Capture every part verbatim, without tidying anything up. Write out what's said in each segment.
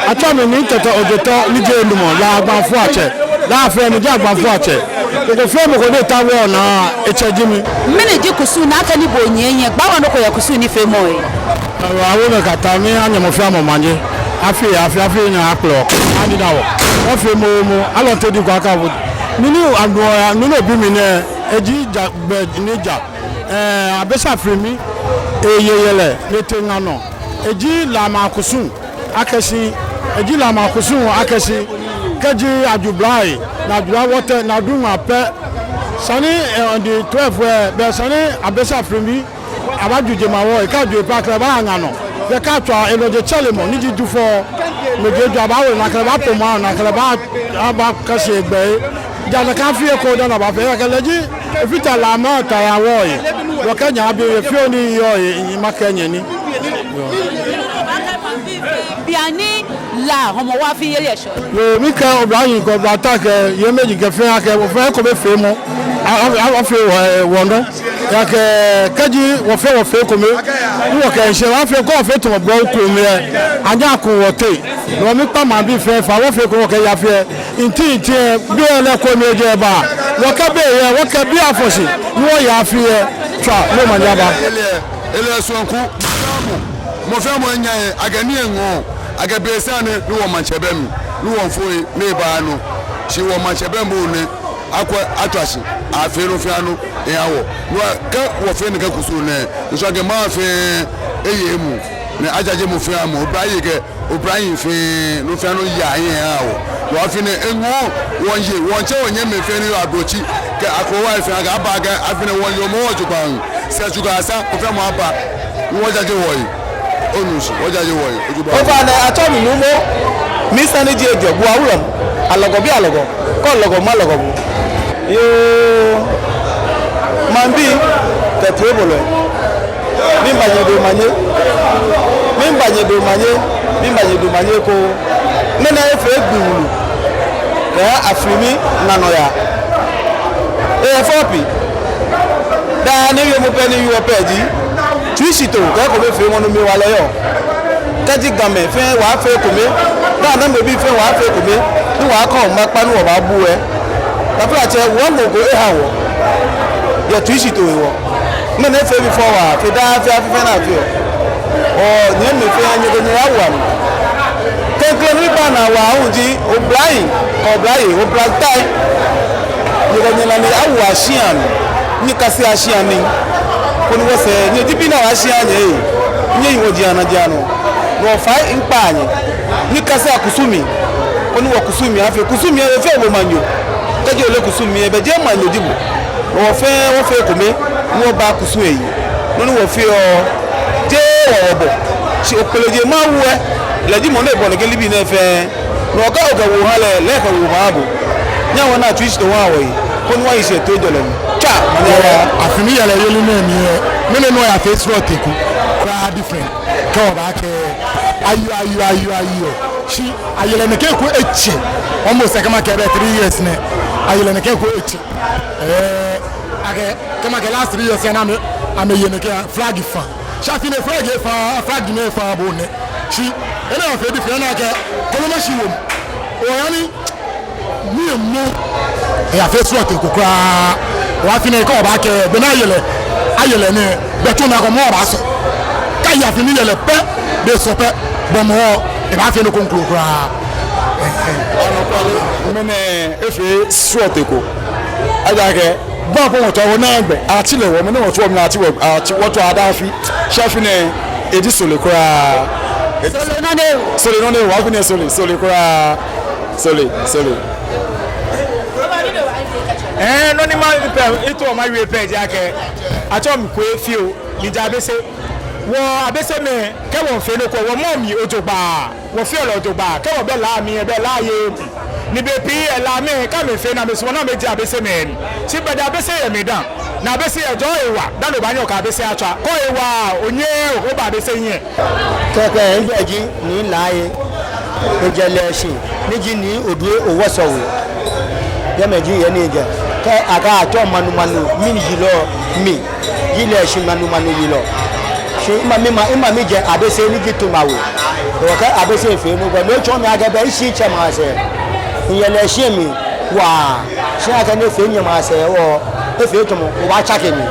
Atsɛɔ mi Nii Tɛtɛ Odetɔ ni ji enumɔ, La Agbafoiatsɛ, La Afɛnu ji Agbafoiatsɛ. Mɔ ko fɛɛ mɔ ko ni ta wɔ naa, etsɛ ji mi. Mɛni ji kusum ni akɛ ni bo nyiɛ nyiɛ, gba wɔ nɔ ko yɛ kusum nifeemɔ lɛ. Awo mɛi kɛtee mi, anyɛmɔ fɛɛ amɔ manye. Afi, afi, afi ni akplɔ. Ani da wɔ. Wɔfee momo, alɔnte di kwa ka bo. Mɛni anuɔ ya, mɛni obi mi nɛɛ, eji ja, gbɛ ni ja. Ɛɛ, Abese Aflimi, eye yɛlɛ, ni etee ŋa nɔ. Eji La maŋ kusum akɛshi, eji La maŋ kusum akɛshi, kɛji aju Blai, ni aju La Wɔtɛ, ni adu ŋa pɛ. Sani, ɛɛ, on the twelve, ɛɛ, bɛ sani Abese Aflimi abaaju jemawɔŋ, kɛ aju pɛ akɛ lɛ baaya ŋa nɔ. Bɛ kɛ atswa enɔ jetsɛremɔ, ni ji Jufɔ, no ji ejwa baawo, ni akɛ lɛ baapo maŋ, ni akɛ lɛ baa, abakase egbɛi. Ja nakai afi eko dani abaafee, akɛ lɛ ji efata La maŋ tarawɔŋ. Wɔkɛ nyɛ abi fioo ni yɔɔ, makɛ nyɛ nii. Bianɛ La Hɔmɔwɔ afi yeli eshɔ. Yoo, mikɛɛ oblahii kɛ oblayei akɛ, yei amɛji kɛ fɛɛ akɛ, wɔfɛɛ ekomefeemɔ, a, a, a, afee wɔ, ɛɛ, wɔnɔ. Ejaakɛ, kɛji wɔfɛɛ wɔfee ekome, ni wɔkɛ ŋshɛ, wɔfɛɛ kɛ wɔfee tamɔ blɔfo kome lɛ, anyɛɛɛ aku wɔteŋ. No hewɔ miikpa maŋbii fɛɛ fai, wɔfee ekome wɔkɛya afi lɛ. Nti, nti, ɛɛ, be lɛ kome jɛ ba. Wɔkɛ be lɛ, wɔkɛ be afɔ shi, ni wɔya afi lɛ. Tswa, ni omanye aba. Ele, ele suɔŋku. Mɔ fɛɛ mɔ enya ehe, akɛ ni eŋɔɔ, akɛ be sane ni wɔmaŋtsɛ bɛ mli, ni wɔfoi ni eba nɔ. Shi wɔmaŋtsɛ bɛ mli nɛ, akwɛ atswa shi, afee nɔ fɛɛ nɔ eha wɔ. No hewɔ kɛ wɔfee nɛkɛ kusum nɛɛ, nsɔ akɛ maŋ fɛɛ eye emuu, ni ajaje mɔ fɛɛ mɔ, oblayei kɛ oblahii fɛɛ, nɔ fɛɛ nɔ yaa ehe ehaa wɔ. Wɔ afi nɛɛ eŋɔɔ, wɔŋye, wɔŋtsɛ wɔnyɛmimɛi fɛɛ ni yɔɔ ablotsiri kɛ akrowai fɛɛ akɛ aba akɛ afi nɛɛ wɔŋye Hɔmɔwɔ jogbaŋŋ. Sɛɛ tsukaa sa, mɔ fɛɛ mɔ aba. Ni wɔjaje wɔhe. Onu shishi, wɔjaje wɔhe. Ofainɛ, atsɛɔ mi Numo. Misane ji ejwɛ, Buawulɔm. Alɔgɔ bi alɔgɔ. Kɛ olɔgɔ ma lɔgɔ bo. Yoo, maŋbii kɛ toibolɔi. Miiŋa nyɛ do omanye. Miiŋa nyɛ do omanye. Miiŋa nyɛ do omanye ko. Ŋmɛnɛ efee gbi wulu. Kɛ Aflimi ŋa nɔ ya. Eyɛ fɛo pii. Daa ni wiemɔ pɛ ni wieɔ pɛ ji, tsuishitoo kɛ ekomefeemɔ nɔ mli hewalɛ yɔɔ. Kɛji Gamɛi fɛɛ wɔfee ekome, Ghana mɛi bii fɛɛ wɔfee ekome, ni wɔkɛ wɔmaŋ kpa ni wɔbaabu lɛ, taflatsɛ, wɔŋɔɔ ko eha wɔ yɛ tsuishitoo hewɔ. Ŋmɛnɛ efee mi fɛo waa fe daa fe afi fɛɛ ni afeɔ. Oo, nyɛmimɛi fɛɛ, nyɛkɛ nyɛhe awo amɛ. Klɛŋklɛŋ ni mibaana waa hu ji oblahii kɛ oblayei, oblantai. Nyɛkɛ nyɛnane awo shia mli, nyɛkasea shia mli. Koni wɔsɛɛ, nyɛ ji bii ni wɔshiaŋ nyɛ, nyɛyi wɔ jianɔ jianɔ. Wɔfai ŋkpa nyɛ. Nyɛkasea kusum mli. Koni wɔkusum mli afee, kusum mli efee bo maŋnyo. Kɛji oleee kusum mli, ebɛ jeee maŋnyo ji bo. Wɔfɛɛ wɔfee ekome, ni wɔba kusum lɛ yi. Nɔ ni wɔfeɔ, jeee wɔ wɔbɔ. Shi okpele jɛ maŋ wu lɛ, lɛ ji mɔ ni ebɔ nɛkɛ nibii nɛɛ fɛɛ. Nɔ ko okɛwo ha lɛ, lɛ kɛwo ha bo. Nyɛhaa wɔna tsuishitoo wɔha wɔhe, koni wɔyi shi yɛ toijɔlɛ mli. Tswa, manye aba. Aflimi yɛlɛ yeli nɛɛ mli lɛ, mɛni nɔ yafee srɔto ko kwraa different. Kɛ wɔbaakɛɛ, ayiɔ, ayiɔ, ayiɔ, ayiɔ. Shi ayɛlɛ nɛkɛ ko etsɛ. Almost, kɛ makɛɛ bɛ three years nɛ. Ayɛlɛ nɛkɛ ko etsɛ. Ɛɛ, akɛ, kɛ makɛɛ last three years nɛ amɛ, amɛye nɛkɛ flag fã. Shi afi nɛɛ flag efã, flag nɛɛ efã bo nɛ. Shi, enɛ efee different, akɛ, kɔlɔmɔ shi wɔ mli. Oya ni, ni emɔ. Eyafee srɔto ko kwraa. Wɔ afi nɛɛ kɛ wɔbaakɛɛ, bɛ ni ayɛlɛ, ayɛlɛ nɛɛ, bɛ tsu ni akɔ mɔ baasɔ. Kɛ afi nɛɛ yɛlɛ pɛ, bɛ sɔ pɛ, bɔ mɔ, ebaafee nɔ ko kroko kwraa. Anɔkwale, ŋmɛnɛ efee srɔto ko. Ejaakɛ, bɔ ko wɔtswa wɔnaa gbɛ, atsi lɛ wɔ, mɛni wɔtswa wɔnaa atsi wɔ, atsi wɔtswa adafi, shi afi nɛɛ, eji sɔlemɔ kwraa. Sɔlemɔ nɔ ni ewo. Sɔlemɔ nɔ ni ewo, afi nɛɛ sɔlemɔ, sɔlemɔ kwraa. Sɔlemɔ, sɔlemɔ. Ɛɛ, nɔ ni mabi pɛ, ito mabi pɛ ji akɛ, atsɛɔ mi Kwei Fio, miji Abese. Wɔ Abesemɛi, kɛ wɔfee nɔ ko, wɔmɔɔ mli jogbaŋŋ. Wɔfeɔ lɛ jogbaŋŋ, kɛ wɔbɛ La mli, ebɛ La yei mli. Ni bei pii lɛ Lamɛi, kɛ amɛfee nɔ, amɛsumɔɔ ni amɛjie Abesemɛi mli. Shi bɛ ja Abese yɛ mli dã. Ni Abese yɛ jɔɔ ewa, dani obaanyɛ okɛ Abese atswa. Kɛ ewa, onyɛɛɛ oba Abese hiɛ. Kɛkɛ, mijɛ ji Nii Laye. Mijɛ Leshi, ni ji Nii Odoi Owɔsɔ We. Jɛmɛ ji he ni mijɛ. Kɛ akɛɛ atsɛɔ mi Manumanu, miyilɔ mi. Ji Leshi Manumanu yilɔ. Shi mimami, mimami jɛ Abese ni ji Tuma We. Hewɔ kɛ Abese fee nɔ ko, no tsɔɔ mi akɛ bɛ mishi tsɛ masɛi. Miyɛ Leshi mli waa. Shi akɛni efee nyɛ masɛi hewɔ, efee tamɔ obaatsake mi.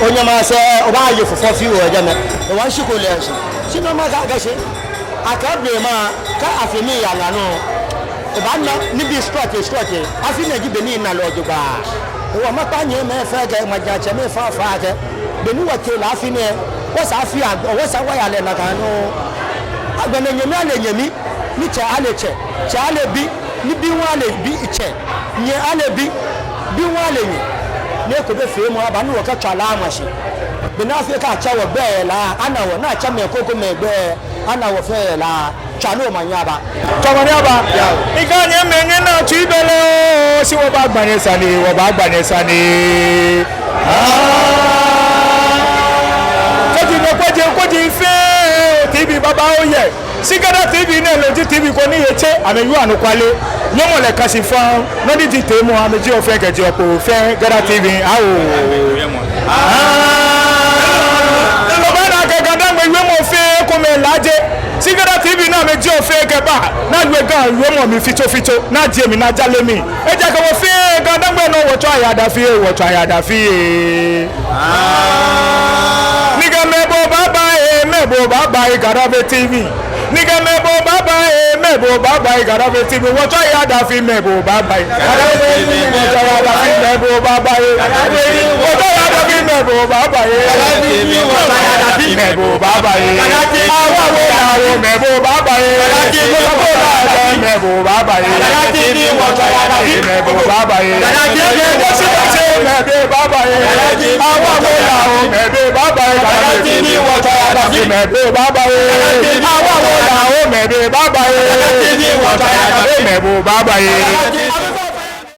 Onyɛ masɛi, obaaye fufɔ fioo yɛ jɛmɛ. Hewɔ mishiko Leshi. Shi no makɛɛ akɛ shi, akɛ blema, kɛ Aflimi yaŋa nɔ, ebaana nibii srɔtoi srɔtoi. Afi nɛɛ ji be ni mina lɛ jogbaŋŋ. Hewɔ makpa nyɛmɛi fɛɛ kɛ majiatsɛmɛi fɛɛ fai akɛ, beni wɔtee lɛ afi nɛɛ, wɔsɛɛ afi agbɛ, wɔsɛɛ wɔya lɛ nakai nɔŋŋ. Agbɛnɛ nyɛmi ale nyɛmi, ni tsɛ ale tsɛ, tsɛ ale bi, ni bi hu ale bi tsɛ, nyɛ ale bi, bi hu ale nyɛ. Ni eko bɛ feemɔ aba ni wɔkɛtswa La ama shi. Beni afee kɛ atsɛ wɔgbɛi yɛ La, ana wɔ, ni atsɛ mɛi krokomɛi gbɛi, ana wɔ fɛɛ yɛ La. Tswa ni omanye aba. Tswa omanye aba. Ikanyɛ mɛi nyɛ na tsu ibɛlɛ o, shi wɔbaagba nyɛ sane, wɔbaagba nyɛ sane. Ah. Kɔji nɔ, kɔji, kɔji fɛɛ, T V babaoo yɛ. Shi Gada T V nɛɛ lɛ ji T V ko ni etsɛ amɛwieɔ anɔkwale. Nyɔŋmɔ lɛ ka shi faŋŋ, nɔ ni ji teemɔ, amɛjieɔ fɛɛ kɛjieɔ kpo fɛɛ Gada T V, ao. Ah. Obaana akɛ Ga-Dangme wiemɔ fɛɛ ekomɛi laaje. Shi Gada T V ni amɛjieɔ fɛɛ kɛba, ni awie Ga wiemɔ mli fitsofitso, ni ajie mli, ni ajale mli. Ejaakɛ wɔ fɛɛ Ga-Dangme nɔ wɔtsɔ aya da fie, wɔtsɔ aya da fie. Ni Ga mɛi bo baaba ee, mɛi bo baaba ee, Gada T V. Ni Ga mɛi bo baaba ee, mɛi bo baaba ee, Gada T V, wɔtsɔ aya da fie, mɛi bo baaba ee. Gada T V, wɔtsɔ aya da fie, mɛi bo baaba ee. Wɔtsɔ aya da fie, mɛi bo baaba ee. Gada T V, wɔtsɔ aya da fie, mɛi bo baaba ee. Gada T V, awo awo la wo, mɛi bo baaba ee. Gada T V, awo awo la wo, mɛi bo baaba ee. Gada T V, wɔtsɔ aya da fie, mɛi bo baaba ee. Gada T V, wɔtsɔ aya da fie, mɛi bo baaba ee. Awo awo la wo, mɛi bo baaba ee. Gada T V, wɔtsɔ aya da fie, mɛi bo baaba ee. Awo awo la wo, mɛi bo baaba ee. Gada T V, wɔtsɔ aya da fie, mɛi bo baaba ee.